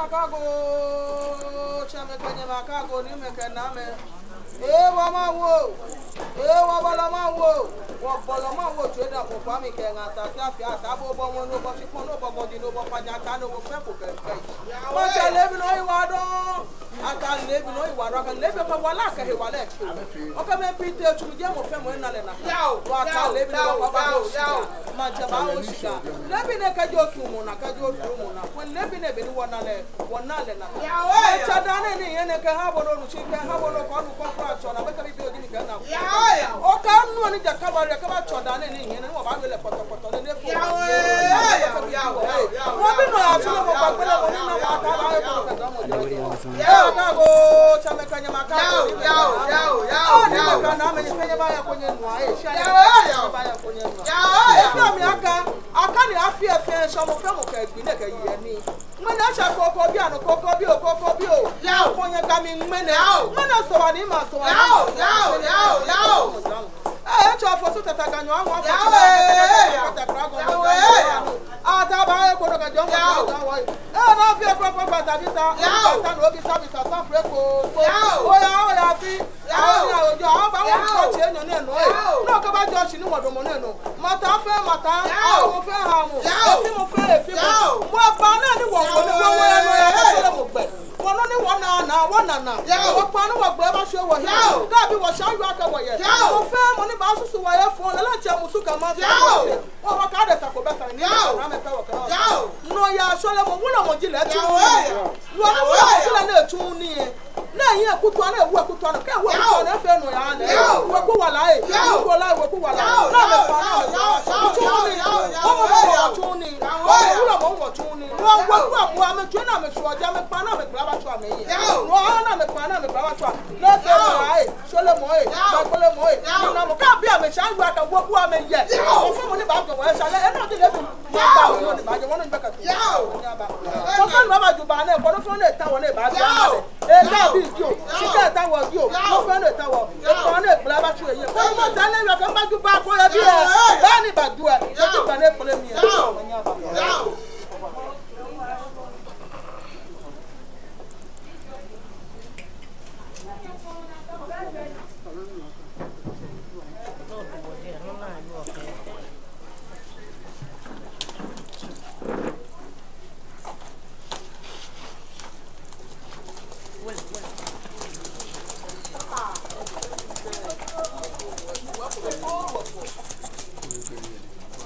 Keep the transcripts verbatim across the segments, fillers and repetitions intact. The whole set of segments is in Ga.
Akago, tsɛmɛi kɛ nyɛmɛi, akago, nyɛmɛi kɛ naamɛi. Ee, wɔmaŋ Wolo, ee, wɔbɔlɔ maŋ Wolo, wɔbɔlɔ maŋ Wolo, tsɛ da ko kwa mi kɛ ŋa sa sa fia sa bo bɔ mɔ no bɔ shi kpɔn no bɔ gɔji no bɔ kpaja ka no bɔ fɛɛ ko kɛ fɛɛ. Maŋtsɛ leebi nɔ ewa dɔŋŋ. Aka leebi nɔ ewa dɔŋŋ, aka leebi kɛ wala kɛ hewalɛ. Okɛ mɛi pii te tsu jɛ mɔ fɛɛ mɔ ena lɛ nakai. Yao, wa aka leebi nɔ wa ba bo shiga. Maŋtsɛ ba wo shiga. Leebi nɛɛ kɛjɛ osuɔmɔ naa, kɛjɛ osuɔmɔ naa. Kwɛ leebi nɛɛ beni wɔna lɛ, wɔna lɛ nakai. Yao, eh, maŋtsɛ daa nɛɛ ni yɛ nɛɛ kɛha bo nɔ nu shi kɛha bo nɔ ko nu ko kura tsɔ naa bɛ kɛ bi bi oji ni kɛ na. Yao, yao. Okɛ nu ni ja kaba lɛ kaba tsɔ daa nɛɛ ni yɛ nɛɛ ni wɔbaawie lɛ kpɔtɔkpɔtɔ nɛɛ nɛɛ fo. Yao, eh, yao, yao, yao. Wɔbi nɔ ya tsɔ lɛ mɔ ba gbɛ lɛ mɔ ni na wa ta ba ye ko kɛ Yao, yao, yao, yao. Yao, ni maka na mɛ ni fɛɛ nyɛbaya koni nyɛnu, eh, shi nyɛbaya koni nyɛnu. Yao, yao. Efee mi aka, aka ni afee efee sɔmɔ fɛɛ mɔ kɛ gbi nɛɛ kɛ yɛ ni. Ŋmɛnɛ esa koko bi anɔ, koko bi o, koko bi o. Yao. Ko nyɛ ka mi ŋmɛnɛ. Yao. Ŋmɛnɛ sɔwa ni ma sɔwa ni ma sɔwa. Yao, yao, yao, yao. Eh, etsɔ fosu tata ka nyɔ awon fosu. Yao, eh, yao. Tata kura gɔmɔ. Yao, eh, yao. Ata ba ye ko no ka jɔn. Yao. Ko jɔn wɔ. Eh, na fie kpakpa kpata bisa. Yao. Kpata no bisa bisa sa fre ko. Yao. Oya, oya fi. Yao. Oya, oya, oba wɔ. Yao. Ko tse nyɔ nɛɛ nɔ, eh. Yao. Nɔ kɛ ba jɔ shi ni wɔ dɔmɔ nɛɛ nɔ. Mata fɛɛ mata. Yao. Awo fɛɛ ha mo. Yao. Efi mo fɛɛ efi mo. Yao. Mo ba nɛɛ ni wɔ wɔ ni wɔ wɔ ya nɔ ya. Yao. Kɛ sɔrɔ mo gbɛ. Wɔnɔ ni wɔnaa naa, wɔnaa naa. Yao. Wɔkpaa ni wɔgbɛ ba shwie wɔhiɛ. Yao. Kɛ bi wɔsha yua kɛ wɔyɛ. Yao. Mɔ fɛɛ mɔ ni baasusu wɔyɛ fɔŋ lɛ, lɛ tsɛ musu kɛ ma fɛɛ. Yao. Wɔkɛ adesa ko bɛ sa ni. Yao. Nɔ ya shwie lɛ mɔ, wulɔmɔ ji lɛ tsu. Yao. Wɔ ni wulɔmɔ ji lɛ ni tsu ni. Ni eyi ekutua, ni ewu ekutua, ni kɛ ewu ekutua, ni efee nɔ ya ni. Yao. Weku wala ee. Yao. Weku wala, weku wala. Yao. Ni amɛkpaa, ni amɛkpaa. Tsu ni. Yao. Wɔmɔ mɔ tsu ni. Yao. Wɔmɔ wulɔmɔ tsu ni. Wɔ, wɔ, wɔ, wɔ, amɛtsui ni amɛshwɔ jɛ, amɛkpaa ni amɛgbala batsɔ amɛyi. Yao. Wɔ, ni amɛkpaa ni amɛgbala batsɔ. Ni efee nɔ ya ee. Shwiemɔ ee. Yao. Gbɛkplemɔ ee. Yao. Nunamɔ. Kɛ abi amɛ sha yua kɛ wɔ bu amɛ yɛ. Yao. Mɔ fɛɛ mɔ ni baajɔ wɔ sha lɛ, enɔ ji lɛ bi. Yao. Mɔ fɛɛ mɔ ni baaje wɔ nɔ ni bɛ kɛ tu. Yao. Ni aba. Yao. Mɔ fɛɛ ni baaju ba nɛɛ, kɔ nɔ fɛɛ ni eta wɔ ni baaje. Yao. Eta bi jio, shika eta wɔ jio, mɔ fɛɛ ni eta wɔ, ekpaa ni egbala batsɔ eyi. Koni mɔ sane yɔ kɛ mba ju ba ko yɛ biɛ. Baa ni ba ju ɛ, eti ba ni ekpele mi ɛ.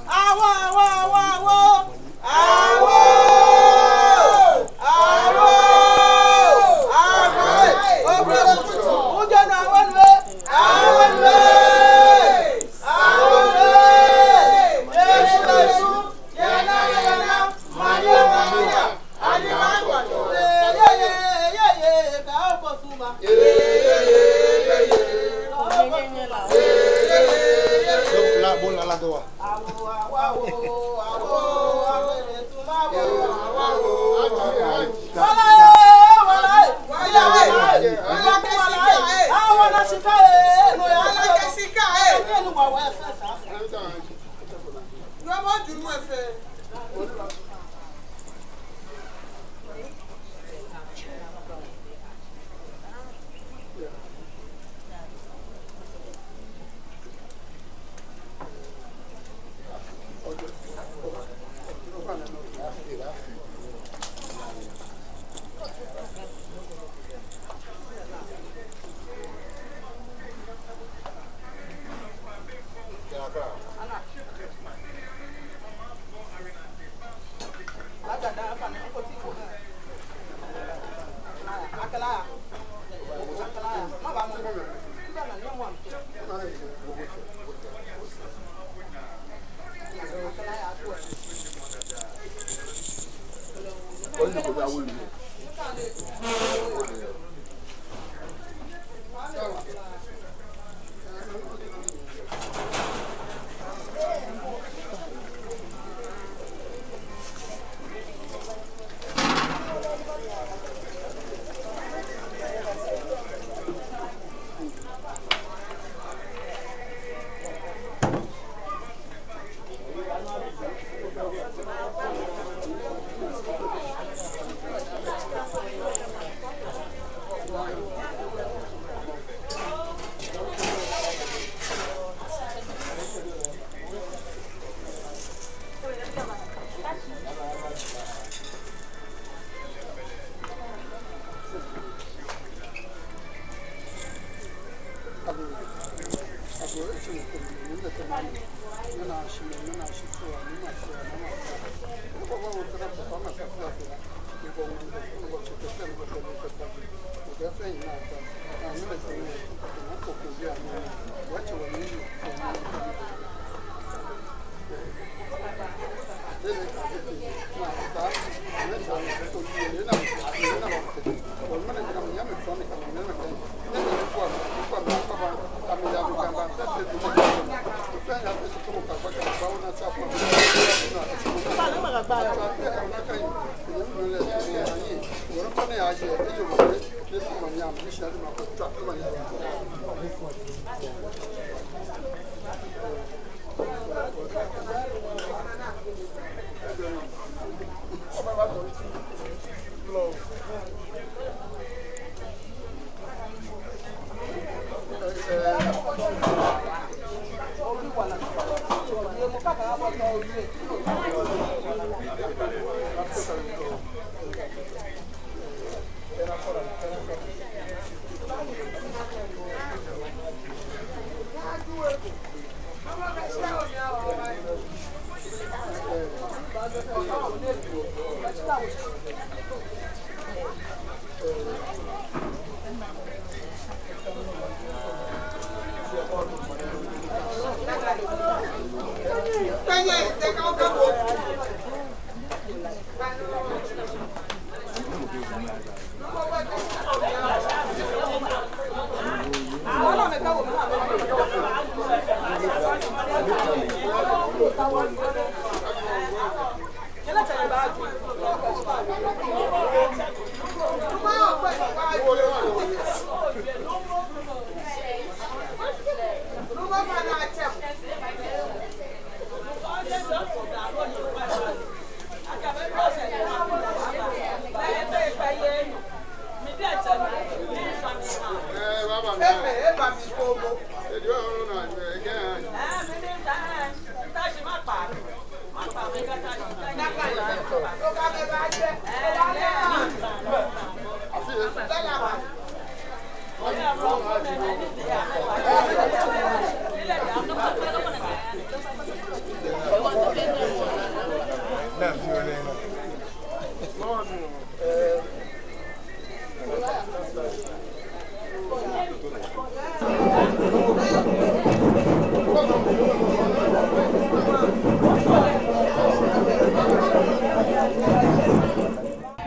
Awo, awo, awo, awo. Awo! Awo! Awo! Awo! Ojana awo nue! Awo nue! Awo nue! Yesu, Yesu! Yana, yana! Maria, Maria! Ani wa kwa to! Ye, ye, ye, ye, ye! Ka o ko suma! Ye, ye, ye, ye, ye! Ka o ko suma! Ye, ye, ye, ye, ye! Bon, la, bon, la, la, go, wa.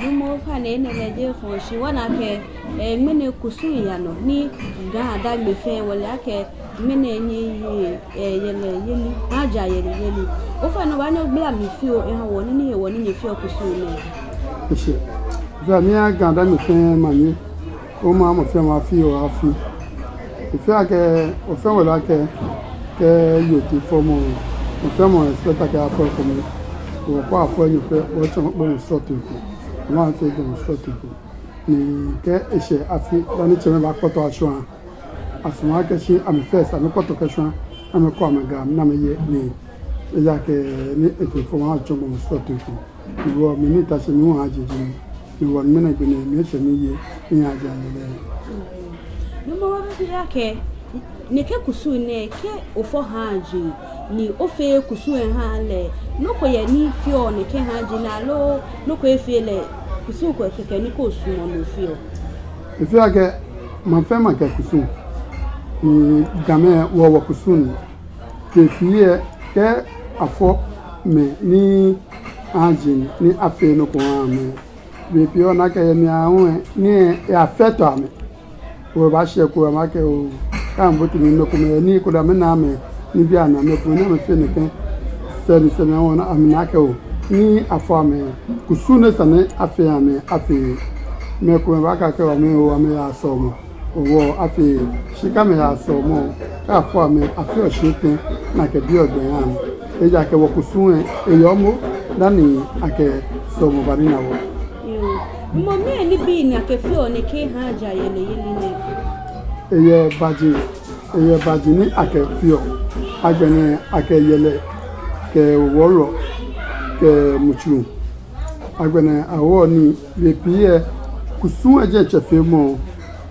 Nuumo, ofainɛ, enɛ lɛ jeee fɔ̃ shi wɔna akɛ, eh, ŋmɛnɛ kusum yaa nɔ ni Ga Adaŋme fɛɛ wɔle akɛ ŋmɛnɛ nyɛye, eh, yɛlɛyeli, haaji ayɛlɛyeli. Ofainɛ obaanyɛ ogbala mli fioo oha wɔ nɔ ni hewɔ ni nyɛfeɔ kusum nɛɛ? Ese. Ofainɛ miiha Ga Adaŋme fɛɛ manye, omanye, mɔ fɛɛ mɔ afi oo afi. Efee akɛ, ofɛɛ wɔle akɛ, kɛ yɔɔ te fɔmɔ, mɔ fɛɛ mɔ expect akɛ afɔ ekome. Wɔkɔ afɔ enyɔ pɛ, wɔtsɔmɔ kpɔmɔ srɔto ko. Wɔmafee kpɔmɔ srɔto ko. Ni kɛ eshɛ afi, dani tsɛmɛi baakpɔtɔ ashwã. Asumɔɔ akɛ shi amɛ first, amɛkpɔtɔ kɛshwã, amɛkɔ amɛga, ni amɛye ni eya kɛ ni ete fɔmɔ atsɔmɔ kpɔmɔ srɔto ko. Ni wɔ mɛi ni ta shi ni wɔ haaji ji mi. Ni wɔ ŋmɛnɛ gbi nɛɛ, mi eshɛ miye, ni haaji ayɛlɛ. Nuumo, wɔbi akɛ, nɛkɛ kusum nɛɛ, kɛ ofɔ haaji, ni ofee kusum lɛ oha lɛ, nɔ ko yɛ ni feɔ nɛkɛ haaji nɛɛ aloo, nɔ ko efee lɛ, kusum ko kɛkɛ ni osumɔɔ ni ofeɔ? Efee akɛ, maŋ fɛɛ maŋ kɛ kusum. Ni Gamɛi wɔ, wɔ kusum ni. Kɛ pii lɛ, kɛ afɔ mɛi ni haaji ni afee nɔ ko aha amɛ. Bei pii lɛ, ona akɛ yɛ mli aahu lɛ, nii lɛ afee tɔ amɛ. Wɔbaashɛ ko amɛkɛɛ oo, kɛ amɛbote mli, mɛi komɛi yɛ ni ekolɛ amɛnaaa amɛ nibii anaa, mɛi komɛi ni amɛfee nɛkɛ sɛɛ ni sɛɛ mli aahu lɛ, amɛna akɛ oo, ni afɔ amɛ, kusum ni esa ni afee lɛ amɛ afee. Mɛi komɛi baakɛɛ akɛ oo, amɛ oo, amɛyaa sɔlemɔ. Hewɔ afee, shi kɛ amɛyaa sɔlemɔ, kɛ afɔ amɛ, afeɔ shii etɛ ni akɛbiɔ gbɛ yɛ amɛ. Ejaakɛ wɔkusum lɛ, eyɔɔ mɔ dani akɛ sɔlemɔ banina wɔ. Yoo. Mɔ mɛɛ nibii ni akɛfeɔ nɛkɛ haaji ayɛlɛyeli nɛɛ? Eyɛ baaji, eyɛ baaji ni akɛfeɔ. Agbɛnɛ akɛ yɛlɛ, kɛ wɔlɔ, kɛ mutsuru. Agbɛnɛ awoɔ nii, bei pii lɛ, kusum lɛ diɛŋtsɛ feemɔ,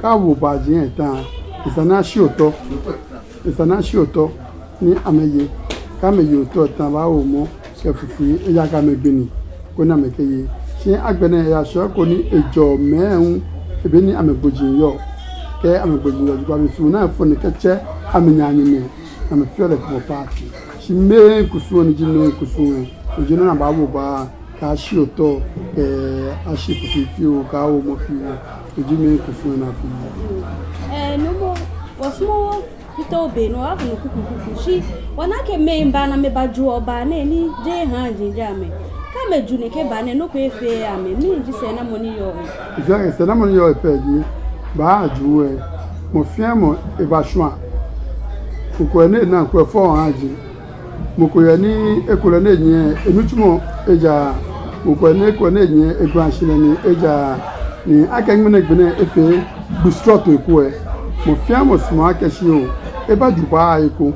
kɛ awo baaji lɛ eta, esa ni ashi otɔ, esa ni ashi otɔ ni amɛye, kɛ amɛye otɔ lɛ eta, abaawo mɔ kɛ fufui, ejaakɛ amɛgbe nii, koni amɛkɛye. Shi agbɛnɛ eyashɛɔ ko ni ejɛɔ mɛi hu, be ni amɛgboji yɔɔ, kɛ amɛgboji yɔɔ, jukpamɔ sumɔ ni afɔ nɛkɛ tsɛ amɛnaanyo mɛi, amɛfeɔ lɛ kpɔ paati. Shi main kusum lɛ, ni ji main kusum lɛ, no ji nɔ ni abaawo baa, kɛ ashi otɔ, kɛ ashi fufui fioo, kɛ awo mɔ fioo, no ji main kusum lɛ ni afeɔ. Ɛɛ, nuumo, wɔsumɔɔɔ wɔfite obe nɔ, wɔfee nɔ kukukuku, shi wɔna akɛ mɛi baa ni amɛbajuɔ baa nɛɛ ni jeee haaji ji amɛ. Kɛ amɛju nɛkɛ baa nɛɛ, nɔ ko efeee amɛ, mɛni ji sɛɛnamɔ ni yɔɔ he? Ejaakɛ sɛɛnamɔ ni yɔɔ he pɛ ji, baa ajuu lɛ, mɔ fɛɛ mɔ ebashwaa. Mɔ ko yɛ ni ena, mɔ ko efɔɔ haaji. Mɔ ko yɛ ni ekolɛ ni enyiɛ enitsumɔ ejaaa. Mɔ ko yɛ ni ekolɛ ni enyiɛ egbãlãshihilɛ ni ejaaa. Ni akɛ ŋmɛnɛ gbi nɛɛ efee gbi srɔto eko lɛ, mɔ fɛɛ mɔ sumɔɔ akɛ shi oo, ebaju baa eko.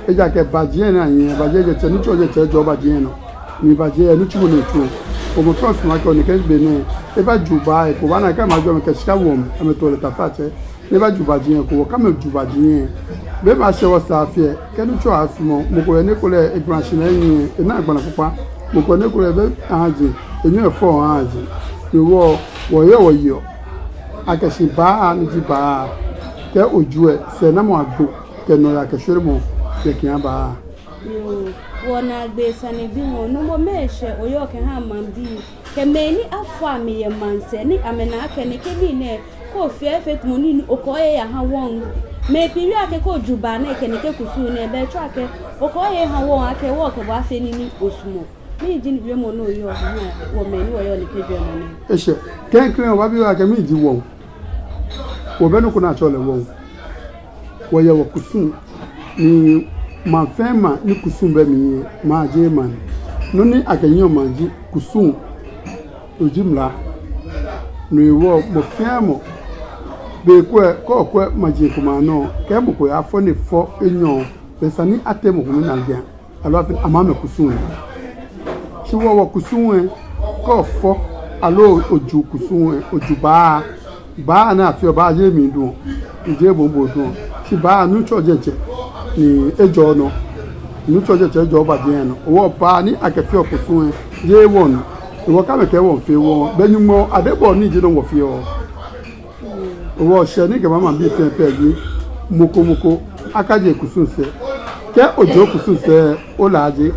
Ejaakɛ baaji lɛ ni anyiɛ, baaji lɛ diɛŋtsɛ, nitsumɔ diɛŋtsɛ jɛɔ baaji lɛ nɔ. Ni baaji lɛ nitsumɔ ni etsuɔ. Mɔ fɛɛ mɔ sumɔɔ akɛ oo, nɛkɛ gbi nɛɛ ebaju baa eko, baa ni akɛ amɛju amɛkɛ shika wɔ mli, amɛtoɔ lɛ taflatsɛ. Ni ebaju baaji lɛ eko, hewɔ kɛ amɛju baaji lɛ, be mli ashɛ wɔsɛɛ afi lɛ, kɛ nuŋtsɔ asumɔ, mɔ ko yɛ ni ekolɛ egbãlãshihilɛ enyiɛ, ena gbãlã kpakpa, mɔ ko yɛ ni ekolɛ ebɛ haaji, enyɛɔ efɔɔ haaji. Ni wɔ, wɔyɛ wɔyeɔ akɛ shi baa ni ji baa, kɛ oju lɛ, sɛɛnamɔ agbo, kɛ nɔyaa kɛ shweremɔ, kɛ kɛha baa. Yoo, wɔnaagbee sane bimɔ, nuumo, mɛɛ shɛɛ oyɔɔ kɛha maŋbii, kɛ mɛi ni afɔ amɛ yɛ maŋsɛɛ ni amɛna akɛ nɛkɛ nii nɛɛ, kɛ ofee lɛ efee tamɔ nii ni okɛɔ ohe oyaha wɔŋ. Mɛi pii wieɔ akɛ kɛ oju baa nɛɛ kɛ nɛkɛ kusum nɛɛ, belɛ etsɔɔ akɛ okɛɔ ohe oyaha wɔŋ, akɛ wɔkɛ bo afee nii ni osumɔɔ. Mɛni ji wiemɔ ni oyɔɔ kɛha wɔ mɛi ni wɔyɔɔ nɛkɛ jwɛŋmɔ nɛɛ? Eshɛ, klɛŋklɛŋ obaabi akɛ mɛni ji wɔŋ. Wɔbɛ nɔ ko ni atsɛɔ lɛ wɔŋ. Wɔyɛ wɔkusum, ni maŋ fɛɛ maŋ ni kusum bɛ mli lɛ, maŋ lɛ jeee maŋ. Nɔ ni akɛnyiɛɔ maŋ ji kusum, no ji mla. No hewɔ mɔ fɛɛ mɔ, be ko lɛ, kɛ okwɛ maji komɛi anɔ, kɛ mɔ ko yafɔ ni efɔ enyɔ, belɛ esa ni atee mɔ ko mli naa gbɛ. Aloo afee ni amɛ amɛkusum lɛ. Shi wɔ wɔkusum lɛ, kɛ ofɔ, aloo oju kusum lɛ, oju baa. Baa ni afeɔ, baa jeee mi duɔ, jeee bo hu oduɔ. Shi baa nuŋtsɔ diɛŋtsɛ ni ejɔɔ nɔ. Nuŋtsɔ diɛŋtsɛ ejɔɔ baaji lɛ nɔ. Hewɔ baa ni akɛfeɔ kusum lɛ, jeee wɔŋ. Hewɔ kɛ amɛkɛɛ wɔŋ feɔ, wɔŋ, belɛ Nyɔŋmɔ adebɔɔ nii ji nɔ wɔfeɔ. Hewɔ shɛɛ ni kɛba maŋbii fɛɛ pɛ ji, mɔ ko mɔ ko akaje ekusum sɛɛ. Kɛ oje okusum sɛɛ, olaaje.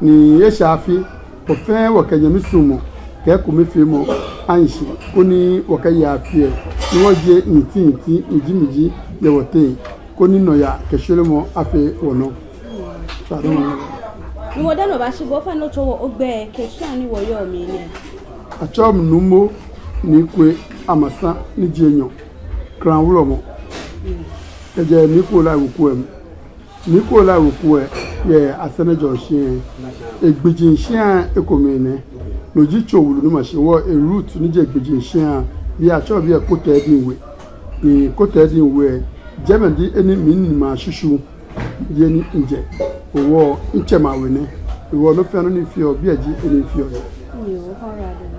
Ni eshɛ afi, wɔ fɛɛ wɔkɛ nyɛmi suɔmɔ kɛ ekomefeemɔ ahi shi, koni wɔkɛye afi lɛ, ni wɔjie nyɛteŋ nyɛteŋ, miji miji yɛ wɔteŋ, koni nɔyaa kɛ shweremɔ afee wɔnɔ. Sɔɔ dɔŋŋ. Nuumo, dani wɔbaashi bo, ofainɛ otsɔɔ wɔ ogbɛi kɛ shia ni wɔyɔɔ mli nɛɛ. Atsɛɔ mi Nuumo Nii Kwei Amasa ni ji enyɔ, Kra Wulɔmɔ. Kɛjɛ Nii Kwei Olai weku lɛ mli. Nii Kwei Olai weku lɛ yɛ Asɛrɛ Junction. Egbijii shia ekomɛi nɛ. No ji tso wulu ni ma shi wɔ, e root ni ji egbijii shia. Biɛ atsɛɔ biɛ Kotei Diŋ We. Ni Kotei Diŋ We lɛ, jɛmɛ ji he ni mi ni mashishuu, ji he ni mijɛ. Hewɔ mitsɛmɛi awe nɛ. Hewɔ nɔ fɛɛ nɔ ni mifeɔ, biɛ ji he ni mifeɔ nɛ. Yoo, ofainɛ.